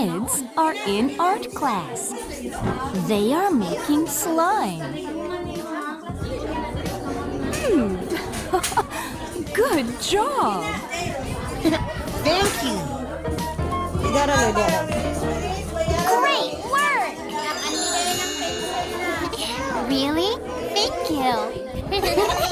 Kids are in art class. They are making slime. Good job. Thank you. Dara, dara. Great work! Really? Thank you.